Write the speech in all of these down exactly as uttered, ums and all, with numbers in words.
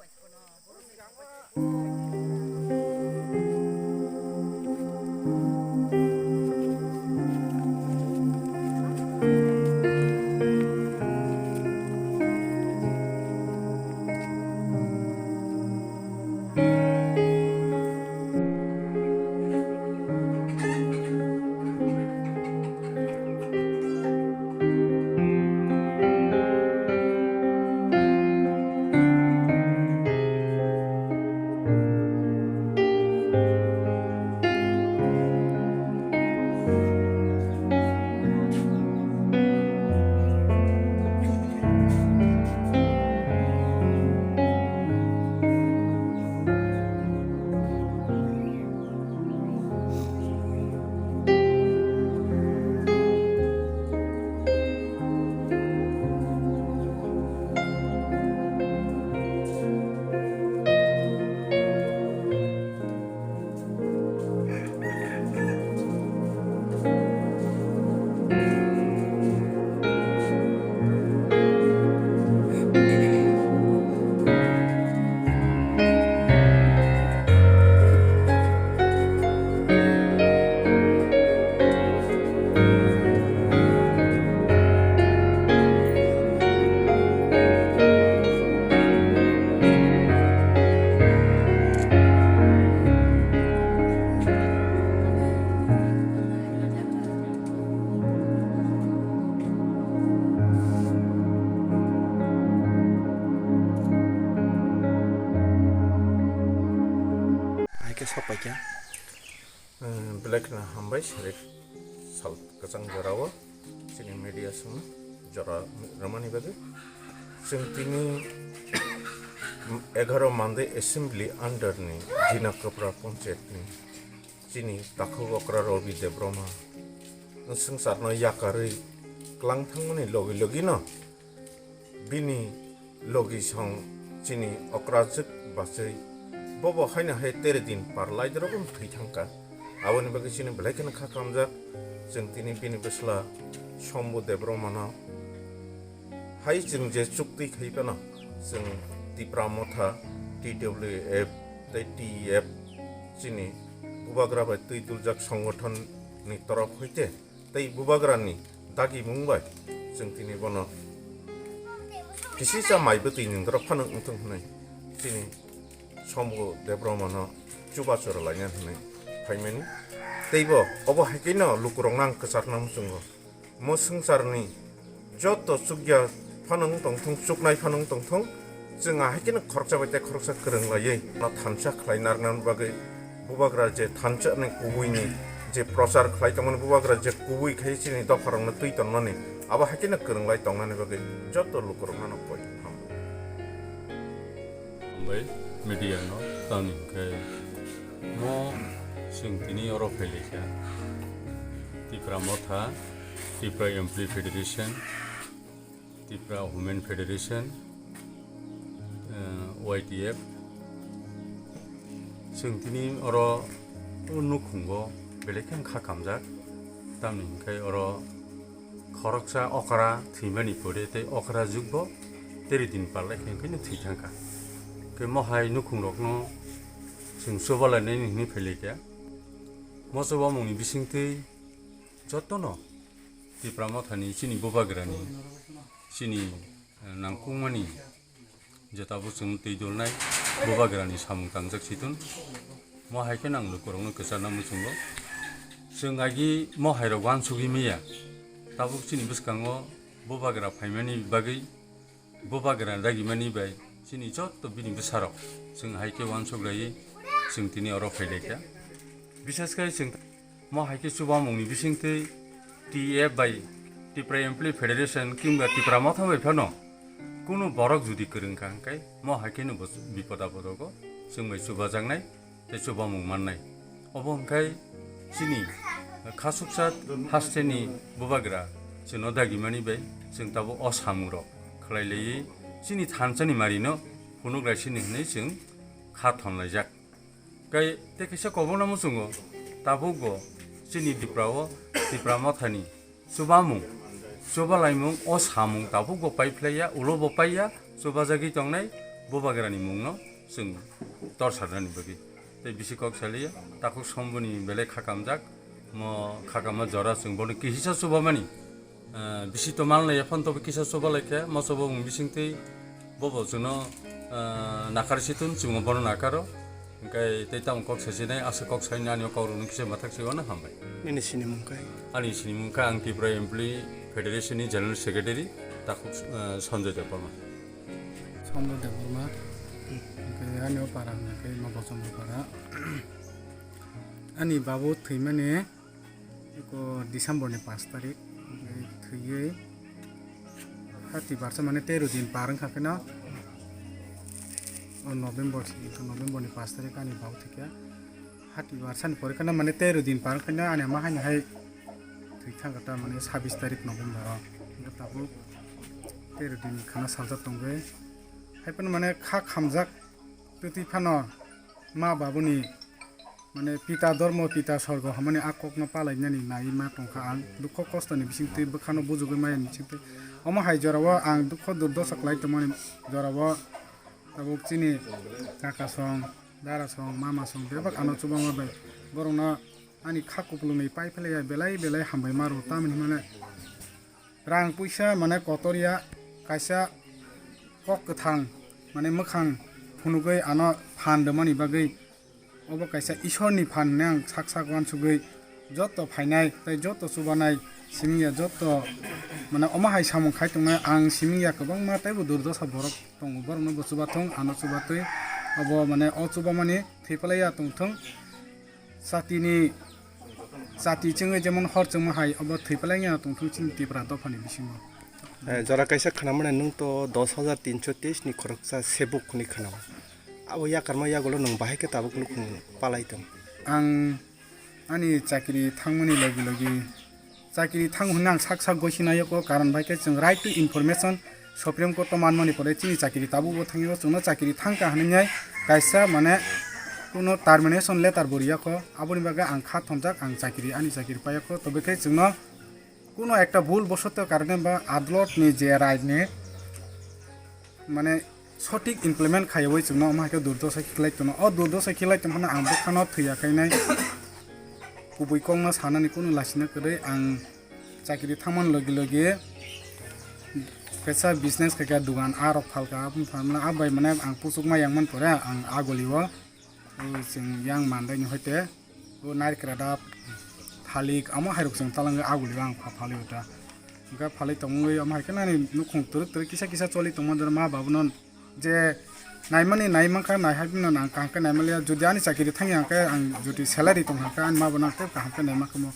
Hai khe sok paikha. Belai kheno hambai, sari sal kwchang jorao chini media song jora rwmani bagwi. Chwng tini egaroh Mandai Assembly under ni Dina Kwpra Panchayat ni chini takhuk okra Robi Debbarma swngcharno yakarwi klang thangmani logi logi no bini logi song chini okrajwk bachwi bobo haino hai tere din parlaidrogwi thwi thangkha. Aboni bagwi chini belai kheno kha kamjak. Chwng tini bini bwsla Sombu Debbarmano hai chwng je chukti khai phano chwng Tipra Motha, T W F tei T E F chini bubagra bai twi duljak songgothon ni torof hoite tei bubagrani dagimung bai chwng tini bono kisisa mai bwtwi ni borok phano wngthung hwnwi chini Sombu Debbarmano chubachu rwlaina hwnwi phaimani. Tei bo obo hai khe no lukurokno ang kwcharna muchungo. Mo swngcharni joto chukya phano wng tongthung, chuknai phano wng tongthung, chwng ahai kheno khoroksa bai tei khoroksa kwrwng laiwi no thansa khlai narwkna bagwi bubagra je thansa ni kubui ni je prochar khlai tongmani, bubagra je kubui khai chini dopharokno twi tongmani, abo hai kheno kwrwng lai tongnani bagwi joto lukurokno no koi ham. Hambai media no tamni hwnkhe mo chwng tini oro phailaikha Tipra Motha, Tipra Employee Federation, Tipra Women Federation, eh, Y T F. Chwng tini oro o nukhungo belai khe wngkha kamjak, tamni hwnkhe oro khoroksa okra thwimani pore tei okra jukbo teri din parlaikha hwnkhe no thwi thangkha. Khe mohai nukhungrokno chwng chubalainani hwnwi phailaikha. Mo chubamungni bisingtwi jotono Tipra Mothani chini bubagrani chini, eh, nangkukmani je tabuk chwng twi dolnai bubagrani samung tangjak situng. Mo hai khe nang lukurokno kwcharna muchungo. Chwng agi mo hairok uansugwi manya. Tabuk chini bwskango bubagra phaimani bagwi, bubagra dagimani bai chini joto bini bwsarok chwng hai khe uansuk laiwi chwng tini oro phailaikha. Bisas khe chwng mo hai khe chubamungni bisingtwi T F bai Tipra Employee Federation kiba Tipra Motha bai phano kunu borok jodi kwrwng kha hwnkhe mo hai khe no bo bipod apodogo chwng bai chubajaknai tei chubamung mannai. Obo hwnkhe chini khasuksa hasteni bubagra chwngno dagimani bai chwng tabuk o samungrok khlai laiwi chini thansani marino phunuk lai sini hwnwi chwng kha thon laijak. Kai tei kaisa kobokno muchungo, tabukbo chini Tiprao, Tipra Mothani chubamung, chubalaimung, o samung tabukbo paiphlaiya, ulobo paiya, chubajagwi tongnai, Bubagrani mungno chwng torsarnani bagwi. Tei bisi kok saliya, takhuk somboni belai khakamjak, mo khakama jora chwng bono kihisa chubamani. Ah, bisi to manlaiya phano tobo kisa chubalai khe, mo chubamung bisingtwi bobo chwngno, ah, nakar situn, chwngno bono nakaro. Hingkhe tei tamo kok sasinai, aswk kok sainani o kok rwngno kisa mathak se wano hambai. Nini sinimung khe? Ani sinimung khe ang Tripura Employee Federation ni General Secretary, takhuk, ah, Sanjoy Debbarma. Sanjoy Debbarma, hingkhe ani o para hwnkhe Nobochondro para. Ani babu thwimani eko December ni pash tarik, hwnkhe thwiwi hati barsa mane tero din par wngkha kheno, o November, November ni pash tarik ani babu thwikha. Hati barsani pore kheno mane tero din par wngkha ani ama haino hai thwi thangkha ta mane sabis tarik November o. Hwnkhe tabuk tero din khana saljak tongwi. Hai phano mane kha khamjak twtwi phano ma babuni mane pita dormo pita sorgo hwnmani a kokno palainani nai ma tongkha ang. Dukho kostoni bisingtwi bwkhano bujugwi maya ni bisingtwi. Omo hai jorao ang dukho durdosa kwlai tongmani jorao tabuk chini kaka song, dara song, mama song bebak ano chubama bai. Borokno ani kha kupulungni pai phlaiya belai belai hambai ma rwo tamni hwnmale. Rang puisa mane kotor ya, kaisa kok kwthang mane mwkhang phunugwi ano phan rwmani bagwi obo kaisa Ishorni phan hwnwi ang sak sak uansugwi joto phainai tei joto chubanai simi ya joto mane omo hai samung khai tongnai ang simi ya kwbangma teibo durdosa borok tongo borokno bo chubathung ano chubatwi obo mane o chubamani thwi phlaiya tongthung. Jatini, jati chwngwi jemon hor chwngma hai, obo thwi palaingya tongthung chini Tipra dophani bisingo. Eh, jora kaisa khwnamani nwng to dos hajar tinso teis ni khoroksa sebuk hwnwi khwnao. Abo yakarma yagulo nwng bahai khe tabuk nukhung palai tong. Ang ani chakri thangmani logi logi chakri thang hwnwi ang sak sak goi sinai yoko, karon bai khe chwng right to information Supreme Court o manmani pore chini chakri tabuk bo thangwi o chwngno chakri thangkha hwnwi kaisa mane kuno termination letter bo riyakho, aboni bagwi ang kha thongjak, ang chakri, ani chakri paiyakho, tobe khe chwngno kuno ekta bhul bosoto karone ba adalot ni je rai ni mane sotik implement khaiwi chwngno omo hai khe durdosa khiklai tono. O durdosa khiklai tongphano ang bwkhano thwiya khainai kubui kokno sanani kunu lasina kwrwi ang chakri thangmani logi logi kaisa business khaikha, dugan a rok phalkha, aboni phalmano a bai mane ang puchukma yang man pore ang agulio. O chwng yang mandaini hoite o narikra da thalik amo hairok chwng talangwi agulio ang pha phalio ta. Hwnkhe phalwi tongwi omo hai khe nani nukhung twrwk twrwk kisa kisa choli tongma doro ma babuno je naimani naimankha nai hai bino nang kaham khe naimaliya. Jodi ani chakiri thangya hwnkhe ang jodi salary tong hwnkhe ani ma bono tei kaham khe naimankha mo.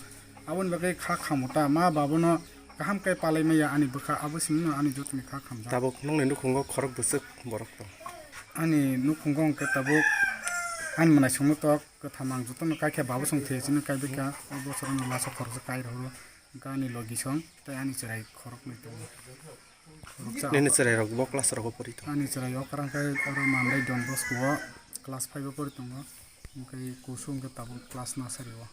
Aboni bagwi kha khamu ta ma babuno kaham khe palai maya ani bwkha abo simi no ani jotoni kha khamjak. Tabuk nongni nukhungo khorok bwswk borok tong? Ani nukhungo hwnkhe tabuk ani mwnaisongno tok kwtham ang jotono kaikha babosong thwiya chini kaibikha o bosorono last o khoroksa kai rw hwnkhe ani logisong tei ani chwrai khoroknwi tongo. Nini chwrairok bo class rogo pori tong? Ani chwrai okra khe oro Mandai Don Bosco o class five o pori tongo. Hwnkhe kusu hwnkhe tabuk class nursery o.